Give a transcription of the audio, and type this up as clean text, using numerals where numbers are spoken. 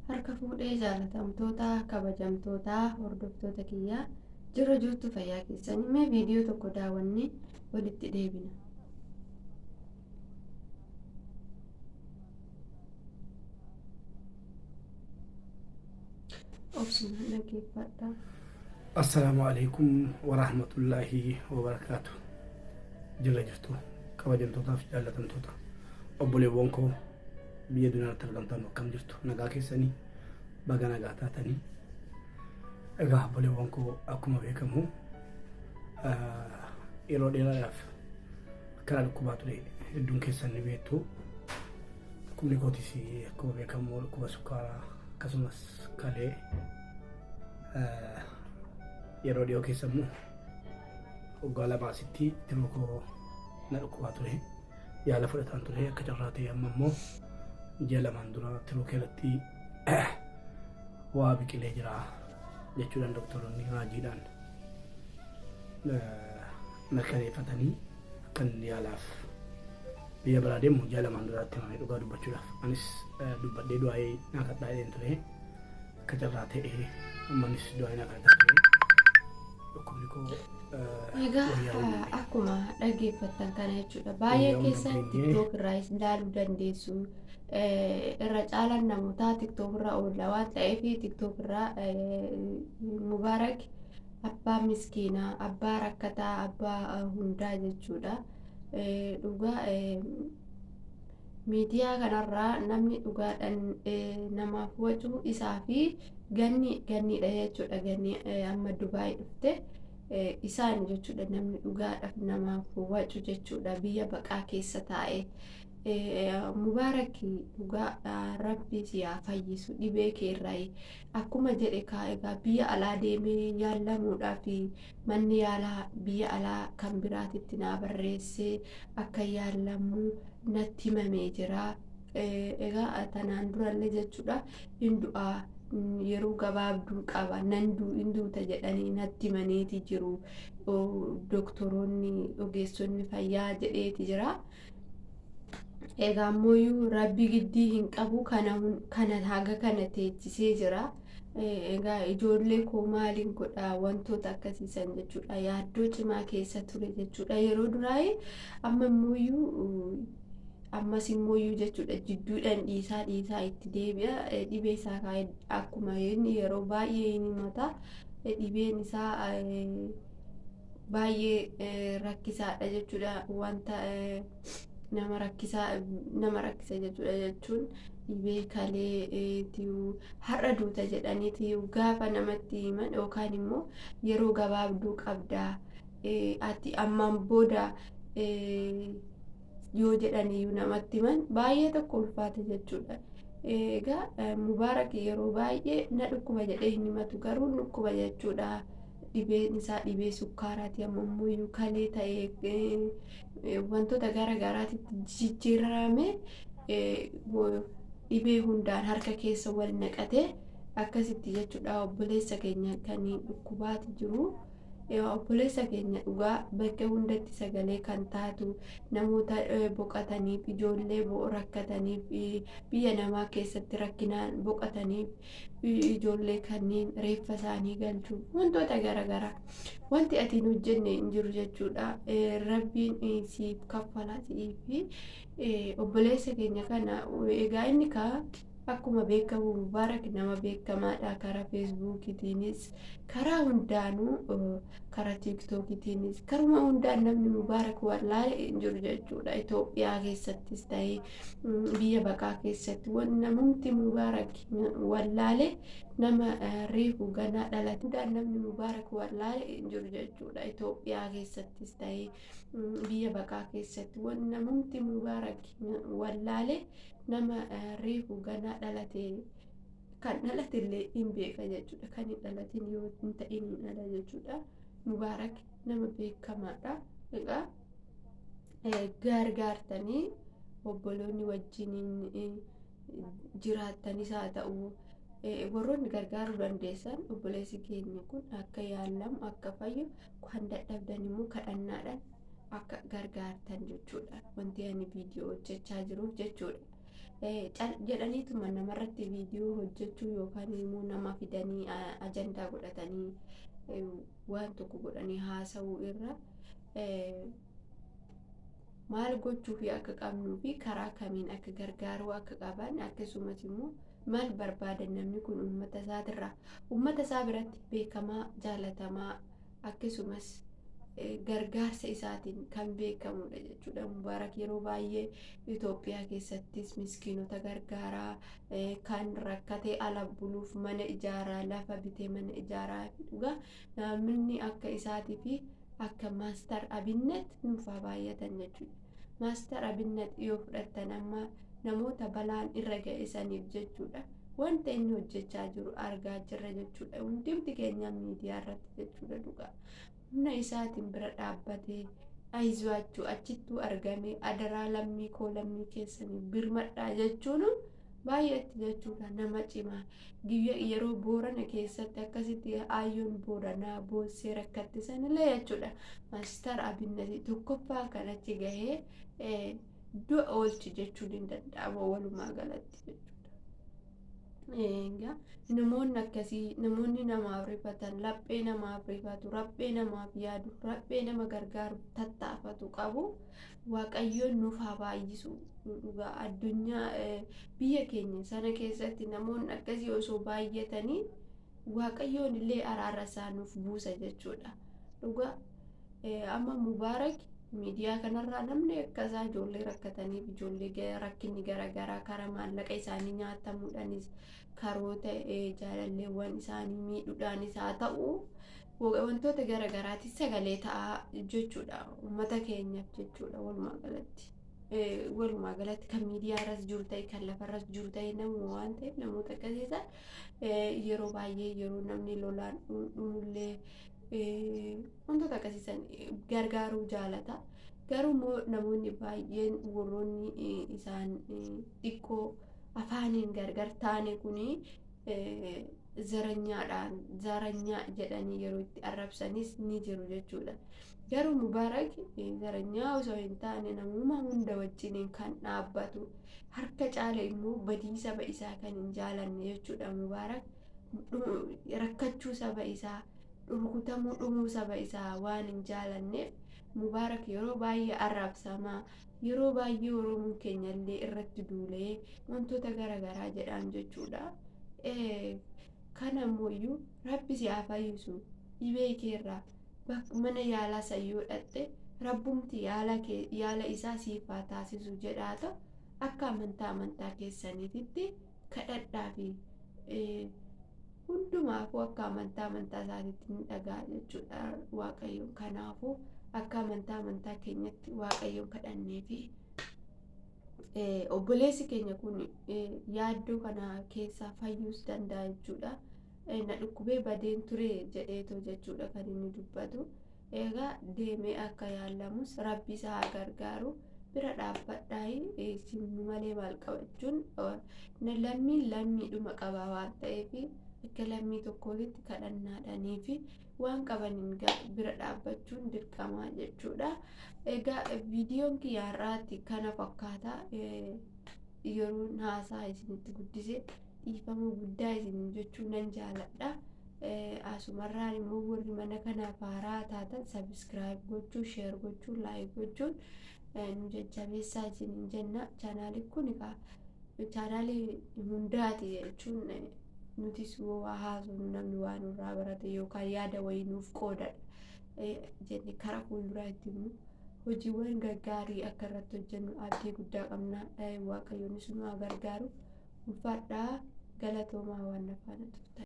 Harka fuudhee jaalatamtoota, kabajamtoota, hordoftoota kiyyaa jirra jirtu fayyaa keessanii mee viidiyoo tokko daawwannee walitti deebina. Obsumaan dhaggeeffadha. Assalaamu alaikum warahmatullaahi wabarakaatu. Jirra jirtu kabajamtootaaf jaallatamtoota obboleewwan koo biyya duniyaatti argamtan akkam jirtu nagaa keessanii baga nagaa taatanii. Egaa obboleewwan koo akkuma beekamu yeroo dheeraadhaaf akkana dhukkubaa ture hedduun keessan ni beektu. Dhukkubni kootis akkuma beekamu dhukkuba sukkaaraa akkasumas kalee yeroo dhiyoo keessa immoo waggaa 2 asitti tiruu koo na dhukkubaa ture. Yaala fudhataan ture akka carraa ta'e amma immoo ji'a 2n dura tiruu kee irratti waa biqilee jira jechuudhaan doktoroonni raajiidhaan mirkaneeffatanii akkan yaalaaf biyya biraa deemu ji'a 2n duraatti himame dhugaa dubbachuudhaaf anis dubbadhee du'aayee naa kadhaa jedheen ture akka carraa ta'e ammanis du'aayee naa kadhataa ture dhukkubni koo Egaa wayyaa'uu hin dandeenye. akkuma dhaggeeffattan kana jechuudha. Baay'ee Wayyaa'uu hin keessan dandeenye. TikTok irraa ilaaluu dandeessu. Irra caalaan namootaa TikTok irra oolla waan ta'eef TikTok irraa Mubaarak abbaa miskiinaa, abbaa rakkataa, abbaa hundaa jechuudha. Dhugaa miidiyaa kanarraa namni dhugaadhaan namaaf wacu isaa fi ganni ganniidha jechuudha. Ganni amma Dubaay dhufte isaan jechuudha namni dhugaadhaaf namaaf wacu jechuudha biyya baqaa keessa taa'ee. Mubaarak dhugaa rabbi si haa fayyisu dhibee kee irraa akkuma jedhe kaa egaa biyya alaa deemee yaallamuudhaaf manni yaalaa biyya alaa kan biraatitti naa barreessee akka yaallamu natti himamee jira. Egaa tanaan durallee jechuudha hin du'aa yeroo gabaabduu qaba nan hin duuta jedhanii natti himaniiti jiru doktoroonni ogeessonni fayyaa jedheeti jira. Egaa ammoo rabbi giddii hin qabu kana haga kana teechisee jira. Egaa ijoollee koo maaliin godha wantoota akkasiisan jechuudha. Yaaddoo cimaa keessa ture jechuudha yeroo duraayee amma immoo ammas immoo jechuudha jidduudhaan dhiisaa dhiisaa itti deebi'a. Dhibee isaa kaa'ee akkuma inni yeroo baay'ee hin himata. Dhibeen isaa baay'ee rakkisaadha jechuudha. Wanta nama rakkisaa nama rakkisa jechuudha jechuun dhibee kalee tiyuu har'a duuta jedhanii tiyuu gaafa namatti himan yookaan immoo yeroo gabaabduu qabda ati ammaan booda yoo jedhaniyyuu namatti himan baay'ee tokko ulfaata jechuudha. Egaa Mubaarak yeroo baay'ee na dhukkuba jedhee hin himatu garuu dhukkuba jechuudha. Dhibeen isaa dhibee sukkaaraati amma immoo kalee ta'ee wantoota gara garaatitti jijjiirame dhibee hundaan harka keessa wal naqatee akkasitti jechuudha obboleessa keenya kan dhukkubaati jiru. Obboleessa keenya dhugaa bakka hundatti sagalee kan taatu namoota boqataniif ijoollee rakkataniif biyya namaa keessatti rakkinaan boqataniif ijoollee kanneen reeffa isaanii galchuuf wantoota garaagaraa wanti ati hin hojjenne hin jiru jechuudha. Rabbiin siif kaffala siif obboleessa keenya kana egaa inni kaa akkuma beekamu Mubaarak nama beekamaadha karaa feesbuukiitiinis karaa hundaanuu karaa tiiktookiitiinis karuma hundaan namni Mubaarak wallaale hin jiru jechuudha. Itoophiyaa keessattis ta'ee biyya baqaa keessatti namumti Mubaarak wallaale nama reefu ganaa dhalate hundaan namni Mubaarak wallaale hin jiru jechuudha. Itoophiyaa keessattis ta'ee biyya baqaa keessatti namumti Mubaarak wallaale nama reefu ganaa dhalate kan dhalate illee hin beeka jechuudha. Kan hin dhalatin yoo hin ta'in hin dhala jechuudha. Mubaarak nama beekamaadha. Egaa gargaartanii obboloonni wajjin jiraattanis haa ta'u warroonni gargaaruu dandeessan obboleessi keenya kun akka yaalamu akka fayyu kan dadhabdan immoo kadhannaadhaan akka gargaartan jechuudha. Wanti ani viidiyoo hojjechaa jiruuf jechuudha. Jedhaniituma namarratti viidiyoo hojjechuu yookaan immoo nama fidanii ajandaa godhatanii waan tokko godhanii haasa'uu irra maal gochuufi akka qabnuu fi karaa kamiin akka gargaaruu akka qaban, akkasumas immoo maal barbaadan namni kun uummata isaatirraa, uummata isaa biratti beekamaa, jaalatamaa, akkasumas gargaarsa isaatiin kan beekamudha jechuudha. Mubaarak yeroo baay'ee Itoophiyaa keessattis miskiinota gargaaraa, kan rakkatee ala buluuf mana ijaaraa, lafa bitee mana ijaaraa. Dhugaa namni akka isaatii fi akka Maastar Abinnet nuuf haa baay'atan jechuudha. Maastar Abinnet yoo fudhattan amma namoota balaan irra ga'e saniif jechuudha. Wanta inni hojjechaa jiru argaa jirra jechuudha. Hundumti keenya miidiyaa irratti jechuudha dhugaa. Humna isaatiin bira dhaabbatee ayizuwaachuu achittuu argame, adaraa lammii koo, lammii keessanii birmadhaa jechuun baay'eetti jechuudha nama cimaa. Yeroo Boorana keessatti akkasitti aayyoon Booranaa boossee rakkatti sanillee jechuudha. Maastar Abinnati tokkoffaa kan achi gahee du'a oolchi jechuun hin danda'amu walumaa galatti jechuudha. Egaa namoonni akkasii, namoonni namaaf rifatan, laphee namaaf rifatu, laphee namaaf yaadu, laphee nama gargaaru tattaafatu qabu. Waaqayyoon nuuf haa baay'isu. Dhugaa addunyaa biyya keenya sana keessatti namoonni akkasii osoo baay'atanii Waaqayyoon illee araara isaa nuuf buusa jechuudha. Dhugaa amma Mubaarak miidiyaa kanarraa namni akkasaa ijoollee rakkataniif, ijoollee rakkinni garaagaraa karaa maallaqa isaanii nyaatamuudhaanis, karoota jaalalleewwan isaanii miidhuudhaanis haa ta'u, wantoota garaagaraatiin sagalee ta'aa jechuudha uummata keenyaaf jechuudha. Walumaa galatti kan miidiyaa irras jiru ta'e, kan lafarras jiru ta'e, namuma waan ta'eef namoota akkasiisan yeroo baay'ee yeroo namni lolaan dhumullee wantoota akkasiisan gargaaruu jaalata. Garuu immoo namoonni baay'een warroonni isaan xiqqoo afaaniin gargar taane kuni zaranyaadhaan zaranyaa jedhanii yeroo itti arrabsanis ni jiru jechuudha. Garuu Mubaarak zaranyaa osoo hin taane namuma hunda wajjiniin kan dhaabbatu, harka caala immoo badii saba isaa kan hin jaalanne jechuudha. Mubaarak rakkachuu saba isaa, rukutamuu, dhumuu saba isaa waan hin jaalanneef Mubaarak yeroo baay'ee arrabsamaa, yeroo baay'ee Oromoon keenya illee irratti duulee wantoota garaagaraa jedhaan jechuudha. Kana ammoo Rabbi si haa fayyisu dhibee keerraa. Mana yaalaa san yoo dhaqxe Rabbumti yaala isaa siif haa taasisu jedhaa ta'u akka amantaa keessaniititti kadhadhaa fi hundumaafuu akka amantaa isaatiitti ni dhaga'a jechuudha Waaqayyoon. Kanaafuu akka amantaa keenyatti Waaqayyoon kadhannee fi obboleessi keenya kun yaaddoo kana keessaa fayyuus danda'a jechuudha. Na dhukkubee badeen ture jedheetoo jechuudha kan inni dubbatu. Egaa deemee akka yaalamus Rabbi isa haa gargaaru, bira dhaabbadhaa. Isin malee maal qabachuun, lammiin lammiidhuma qaba waan ta'eef akka lammii tokkootitti kadhannaadhaanii fi waan qabaniin bira dhaabbachuun dirqama jechuudha. Egaa viidiyoon kiyya har'aatti kana fakkaata. Yeroon haasaa isinitti guddise dhiifama guddaa isin jechuu nan jaaladha. Asumarraan immoo warri mana kanaaf haaraa taatan subscribe gochuu, share gochuu, like gochuun nu jajjabeessaa isiniin jenna. Chaanaaliin kun egaa chaanaalii hundaati jechuun nutis waa haasofnu namni waa nurraa barate yookaan yaada wayii nuuf qoodadha jenne, karaa fuulduraatti immoo hojiiwwan gaggaarii akka irratti hojjennu abdii guddaa qabna. Waaqayyoonis nu haa gargaaru. Ulfaadhaa, galatoomaa waan na faana turtan.